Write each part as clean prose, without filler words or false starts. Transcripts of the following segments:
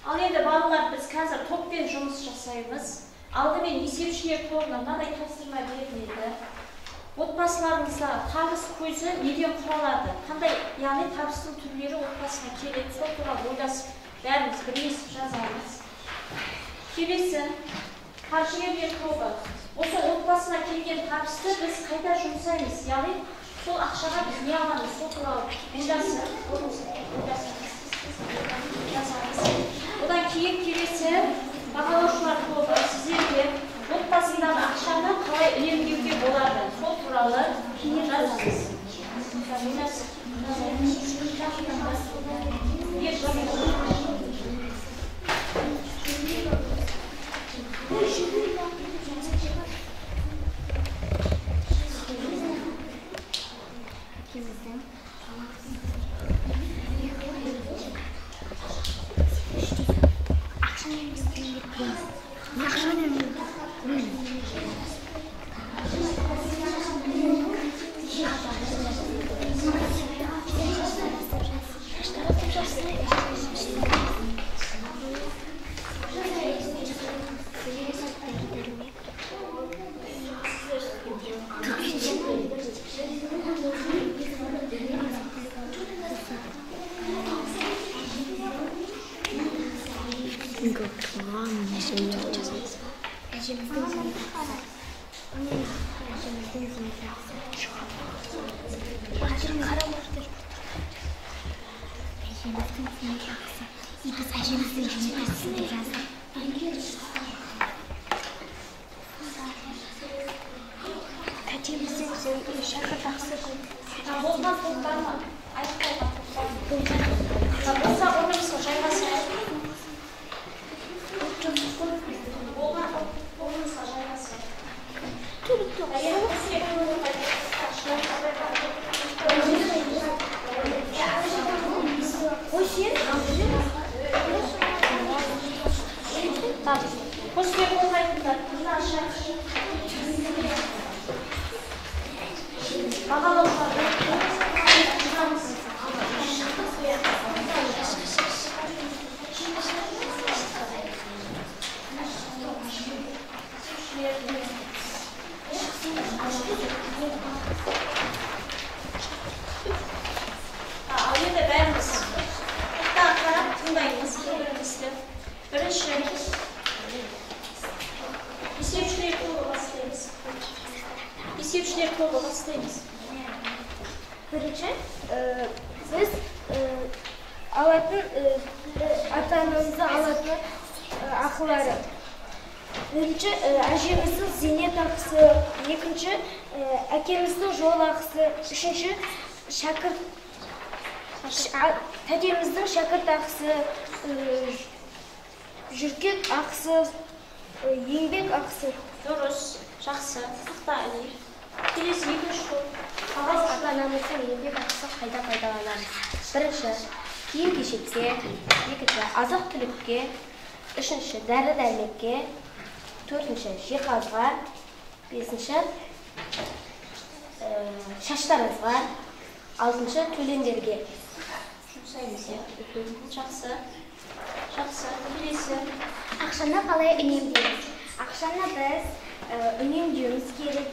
Ал енді балалар, біз қазір топпен жұмыс жасаймыз. Алдымен есепшілер тобына мынадай тапсырма беріледі. Отбасыларыңызда табыс көзі неден құралады? Қандай, яғни табыстың түрлері отбасына келеді, сол туралы ойласып, бәріміз бірлесіп жазамыз. Келесі қаржыгерлер тобы. Осы отбасына келген табысты біз қайда жұмсаймыз? Яғни сол ақшаға біз не аламыз? Сол туралы ойласып, жазамыз. Одан кейін келесі бағалаушылар тобы, сіздерге отбасындағы ақшаны қалай үнемдеуге болады, сол туралы жазамыз. Болған топ бар ма? Аяқталған топ бар ма? Болса орнымызға жайғасайық. Болған орнымызға жайғасайық. Қосбек болмайтындар, тыңдашы. Бағалаушыларды тыңдамыз. Ал енді бәріміз тоқтап қарап тыңдаймыз бір-бірімізді. Бірінші есепшілер тобы бастаймыз. Есепшілер тобы бастаймыз. Бірінші, біз алатын, ата-анамызды алатын ақылары. Бірінші, әжеміздің зейнет ақысы, екінші, әкеміздің жол ақысы, үшінші, тәтеміздің шәкірт ақысы, жүркек ақысы, еңбек ақысы. Дұрыс, жақсы, тоқта Әли. Келесі екінші топ. Біз ата-анамыздың еңбек ақысы қайда пайдаланамыз? Бірінші, киім-кешекке, екінші, азық-түлікке, үшінші, дәрі-дәрмекке, төртінші, жиһазға, бесінші, шаштаразға, алтыншы, төлемдерге. Жұмсаймыз, иә. Жақсы. Жақсы. Келесі. Ақшаны қалай үнемдейміз? Ақшаны біз үнемдеуіміз керек.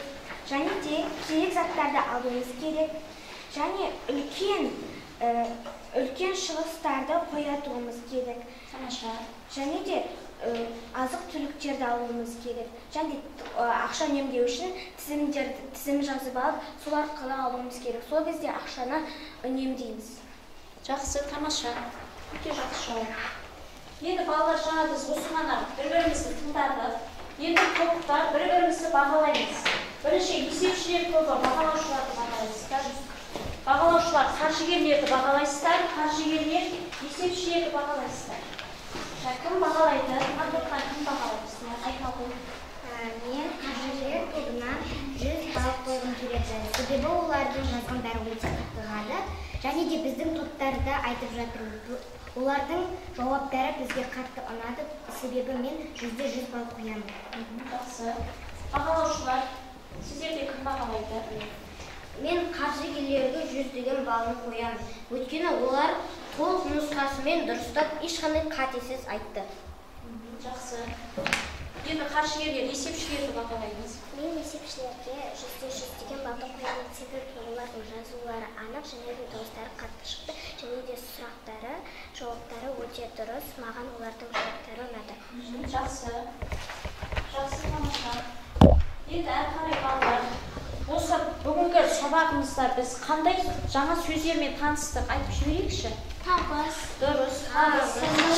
Және де керек заттарды алуымыз керек. Және үлкен шығыстарды қоятуымыз керек. Тамаша. Және де азық-түліктерді алуымыз керек. Және ақша үнемдеу үшін тізім жазып алып, сол арқылы алуымыз керек. Сол кезде ақшаны үнемдейміз. Жақсы, тамаша. Өте жақсы жауап. Енді балалар, жаңа біз осы ғана бір-бірімізді тыңдадық. Енді топта бір-бірімізді бағалаймыз. Бірінші есепшілер тобы бағалаушыларды бағалайсыздар. Бағалаушылар қаржыгерлерді бағалайсыздар, қаржыгерлер есепшілерді бағалайсыздар. Кім бағалайды? Мына топтан кім бағалайды? Айта ғой. Мен қаржыгерлер тобына 100 балл қойғым келеді. Себебі олардың жазғандары өте қатты ұнады. Және де біздің топтарда айтып жатыр. Олардың жауаптары бізге қатты ұнады. Себебі мен 100% балл қоямын. Жақсы. Бағалаушылар, сіздерде кім бағалайды? Мен қаржыгерлерге 100 деген баллын қоямын. Өйткені олар Толық нұсқасымен дұрыстап, ешқандай қатесіз айтты. Жақсы. Енді қаржыгерлер, есепшілерді бағалаймыз. Мен есепшілерге 100/100 деген балды қоямын, себебі олардың жазулары анық және де дауыстары қатты шықты, және де сұрақтары, жауаптары өте дұрыс. Маған олардың жауаптары ұнады. Жақсы. Жақсы, тамаша. Енді әрі қарай балалар, осы бүгінгі сабағымызда біз қандай жаңа сөздермен таныстық, айтып жіберейікші. Табыс. Дұрыс. Табыс.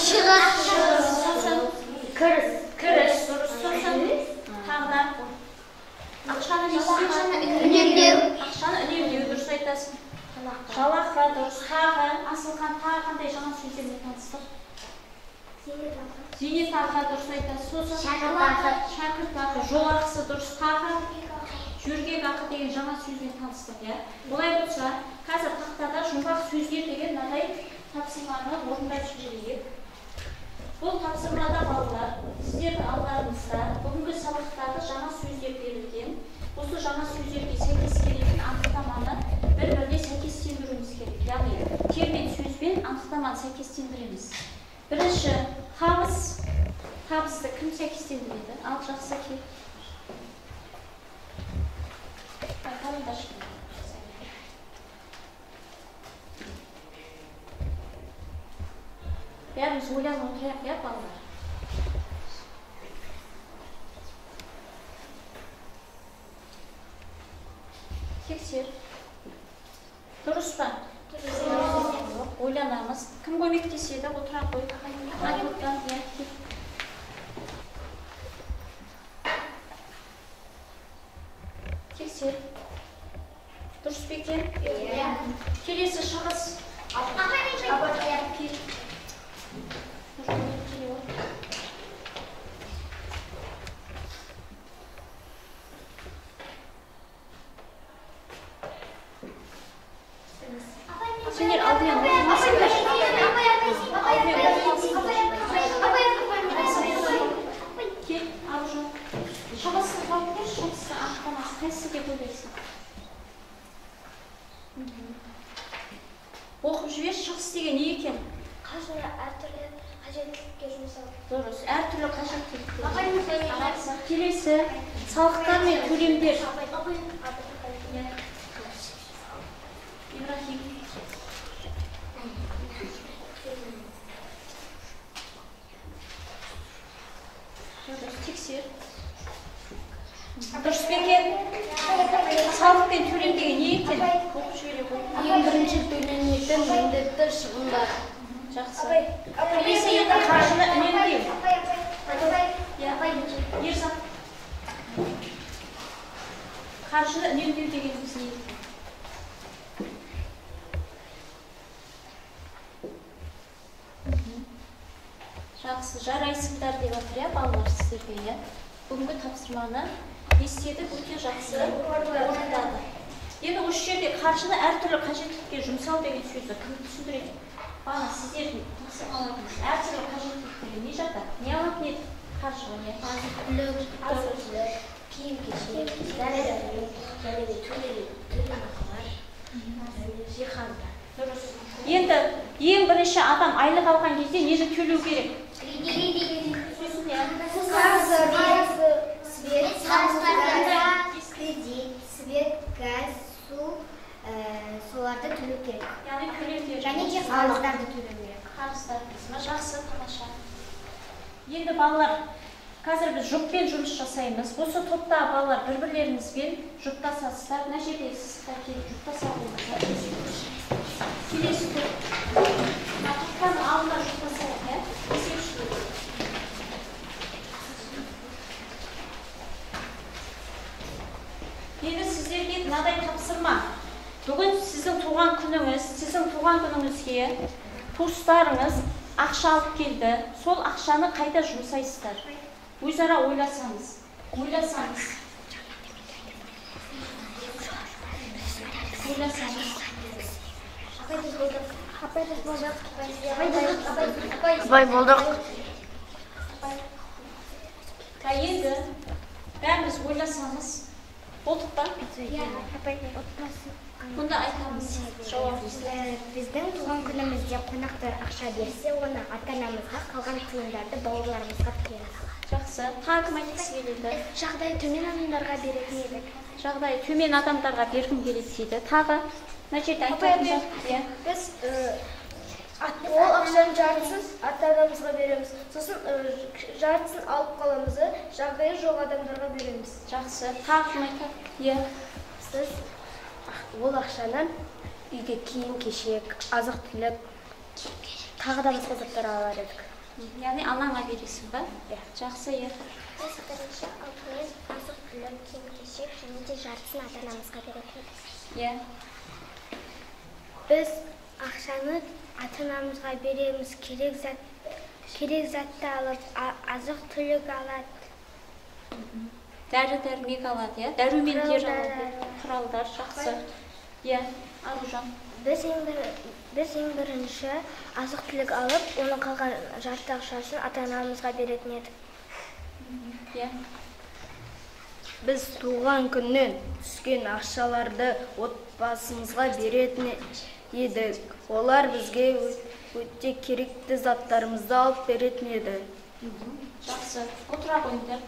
Шығыс. Сосын Кіріс. Кіріс. Дұрыс. Сосын тағы да ақшаны не істеу? Үнемдеу. Ақшаны үнемдеу, дұрыс айтасың. Жалақы, дұрыс. Тағы, Асылхан, тағы қандай жаңа сөздермен таныстық? Зейнетақы, дұрыс айтасың. Сосын Шәкіртақы. Шәкіртақы, жол ақысы, дұрыс. Тағы жөргек ақы деген жаңа сөзбен таныстық, иә? Олай болса, қазір тақтада жұмбақ сөздер деген мынадай тапсырманы орындап жіберейік. Бұл тапсырмада балалар, сіздердің алдарыңызда бүгінгі сабақтағы жаңа сөздер берілген. Осы жаңа сөздерге сәйкес келетін анықтаманы бір-біріне сәйкестендіруіміз керек. Яғни термин сөзбен анықтаманы сәйкестендіреміз. Бірінші, табыс. Табысты кім сәйкестендіреді? Ал, жақсы, кел. Қарындаш. Бәріміз ойланып отырайық, иә, балалар? Тексер. Дұрыс па? Дұрыс. Ойланамыз. Кім көмектеседі? Отыра қой. Айтылған, иә, кел. Тексер. Дұрыс па екен? Иә. Келесі шығыс. Кел. Сендер алдымен оқымасыңдар. Алдымен оқымасыңдар. Кел, Аружан. Шығысты тауып берші, шығысты анықтамасы қайсысы деп ойлайсың? Оқып жіберші, шығыс деген не екен? Қаржыны әртүрлі қажеттілікке жұмсау. Дұрыс, әртүрлі қажеттілікке. Келесі, салықтар мен төлемдер. Ибрахим. Дұрыс, тексер. Дұрыс па екен? Салық пен төлем деген не екен? Оқып жібере қой. Ең бірінші төленетін міндетті шығындар. Жақсы. Келесі енді қаржыны үнемдеу. Иә, Ерзат. Қаржыны үнемдеу дегеніміз не екен? Жақсы, жарайсыңдар деп жатыр, иә, балалар сіздерге, иә? Бүгінгі тапсырманы не істедік, өте жақсы орындады. Енді осы жерде қаржыны әртүрлі қажеттілікке жұмсау деген сөзді кім түсіндіреді? Бағана сіздердің тапсырмаларыңыз әртүрлі қажеттіліктерге не жатады? Не алатын еді қаржыға, не? Азық-түлік, киім-кешек, дәрі-дәрмек, және де төлемақылар, және жиһаздар. Дұрыс. Енді ең бірінші адам айлық алған кезде нені төлеу керек? Кредит. Сосын не? Свет, кредит, свет, газ, су, соларды төлеу керек. Яғни төлемдер. Және де қарыздарды төлеу керек. Қарыздар дейсіз ма? Жақсы, тамаша. Енді балалар, қазір біз жұппен жұмыс жасаймыз. Осы топта балалар бір-бірлеріңізбен жұптасасыздар. Мына жерде сызыққа келіп жұптаса қойыңыздар. Келесі топ. Мына топтан алдына жұптасайық, иә? Есепшілер. Енді сіздерге мынадай тапсырма. Бүгін сіздің туған күніңіз, сіздің туған күніңізге туыстарыңыз ақша алып келді. Сол ақшаны қайда жұмсайсыздар? Өзара ойласаңыз. Ойласаңыз. Ойласаңыз. Апай болдық. Енді бәріміз ойласамыз. Болдық па? Иә, апай, отбасы. Мұнда айтамыз жауабымызды. Біздің туған күнімізде қонақтар ақша берсе, оны ата-анамызға, қалған тиындарды бауырларымызға береміз. Жақсы. Тағы кім айтқысы келеді? Жағдайы төмен адамдарға беретін едік. Жағдайы төмен адамдарға бергім келеді дейді. Тағы мына жерде айтатын. Иә. Біз ол ақшаның жартысын ата-анамызға береміз. Сосын жартысын алып қаламыз, жағдайы жоқ адамдарға береміз. Жақсы. Тағы кім айтады? Иә. Біз ол ақшаны үйге киім-кешек, азық-түлік, тағы да басқа заттар алар едік. Яғни анаңа бересің ба? Иә. Жақсы, иә. Біз бірінші алдымен азық-түлік, киім-кешек және де жартысын ата-анамызға беретін едік. Иә. Біз ақшаны ата-анамызға береміз, керек затты алып, азық-түлік алады. Дәрі-дәрмек алады, иә? Дәрумендер алады, құралдар, жақсы. Иә, Аружан. Біз ең бірінші азық-түлік алып, оның қалған жарты ақшасын ата-анамызға беретін едік. Иә. Біз туған күннен түскен ақшаларды отбасымызға беретін едік. Олар бізге өте керекті заттарымызды алып беретін еді. Жақсы. Отыра қойыңдар.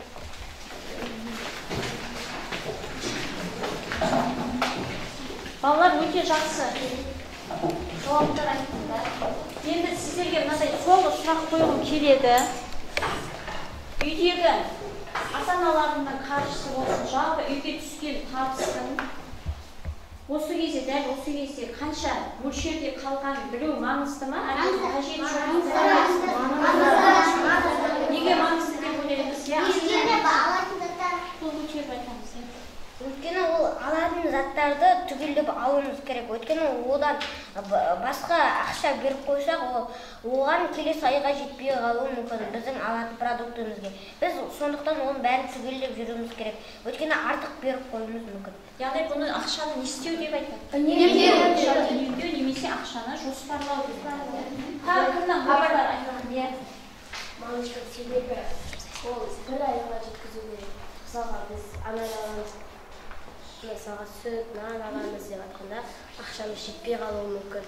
Балалар өте жақсы жауаптар айттыңдар. Енді сіздерге мынадай соңғы сұрақ қойғым келеді. Үйдегі ата-аналарының қаржысы болсын, жалпы үйге түскен табыстың осы кезде, дәл осы кезде қанша мөлшерде қалғанын білу маңызды ма? Әлде қажет жоқ? Неге маңызды деп ойлаймыз? Қол көтеріп айтамыз. Өйткені ол алатын заттарды түгелдеп алуымыз керек. Өйткені одан басқа ақша беріп қойсақ, оған келесі айға жетпей қалуы мүмкін біздің алатын продуктымызге. Біз сондықтан оның бәрін түгелдеп жүруіміз керек. Өйткені артық беріп қоюымыз мүмкін. Яғни бұны ақшаны не істеу деп айтады? Үнемдеу. Ақшаны үнемдеу немесе ақшаны жоспарлау деп айтады. Тағы кімнің ойы бар? Иә. Маңызды себебі ол бір айға жеткізу керек. Мысалға біз анар аламыз, мысалға сүт, нан аламыз деп айтқанда ақшамыз жетпей қалуы мүмкін.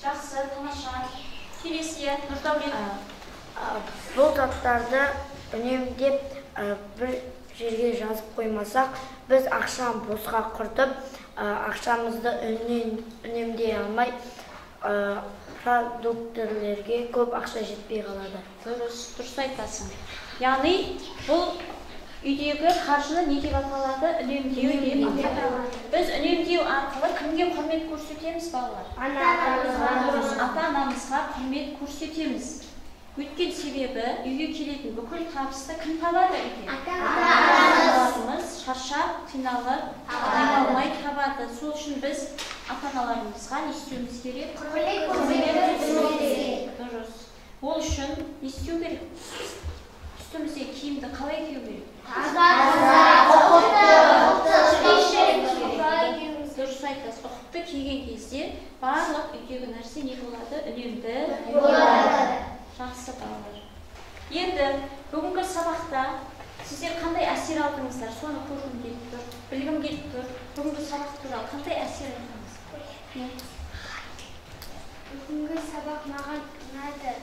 Жақсы, тамаша. Келесі, Нұрдәулет. Бұл заттарды үнемдеп бір жерге жазып қоймасақ, біз ақшаны босқа құртып, ақшамызды үнемдей алмай, продуктілерге көп ақша жетпей қалады. Дұрыс, дұрыс айтасың. Яғни бұл үйдегі қаржыны не деп аталады? Үнемдеу деп аталады. Біз үнемдеу арқылы кімге құрмет көрсетеміз, балалар? Ата-анамызға. Ата-анамызға құрмет көрсетеміз. Өйткен себебі үйге келетін бүкіл табысты кім табады үйде? Ата-аналарымыз шаршап, қиналып, демалмай табады. Сол үшін біз ата-аналарымызға не істеуіміз керек? Құрмет көрсетуіміз керек. Дұрыс. Ол үшін не істеу керек? Үстімізде киімді қалай кию керек? Таза, ұқыпты. Дұрыс айтасыз. Ұқыпты киген кезде барлық үйдегі нәрсе не болады? Үнемді болады. Жақсы, балалар. Енді бүгінгі сабақта сіздер қандай әсер алдыңыздар? Соны көргім келіп тұр, білгім келіп тұр. Бүгінгі сабақ туралы қандай әсер алдыңыз? Бүгінгі сабақ маған ұнады.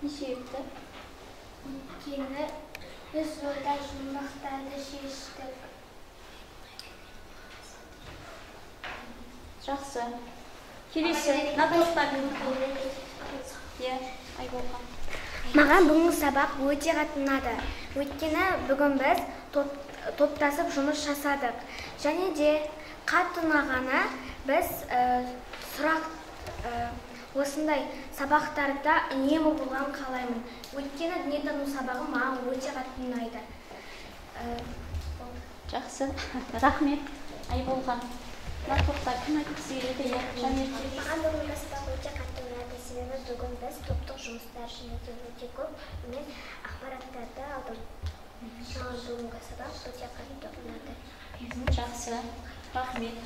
Не себепті? Өйткені біз жолда жұмбақтарды шештік. Жақсы. Келесі, Наталқа. Иә, Айболған. Маған бүгінгі сабақ өте қатты ұнады. Өйткені бүгін біз топтасып жұмыс жасадық. Және де қатты ұнағаны біз сұрақ осындай сабақтарда үнемі болған қалаймын. Өйткені дүниетану сабағы маған өте қатты ұнайды. Жақсы, рахмет, Айболған. Мына кім айтқысы келеді? Иә, Жанерке. Маған бүгінгі сабақ өте қатты ұнады. Себебі бүгін біз топтық жұмыстар және де өте көп мен ақпараттарды алдым. Маған бүгінгі сабақ өте қатты ұнады. Жақсы, рахмет.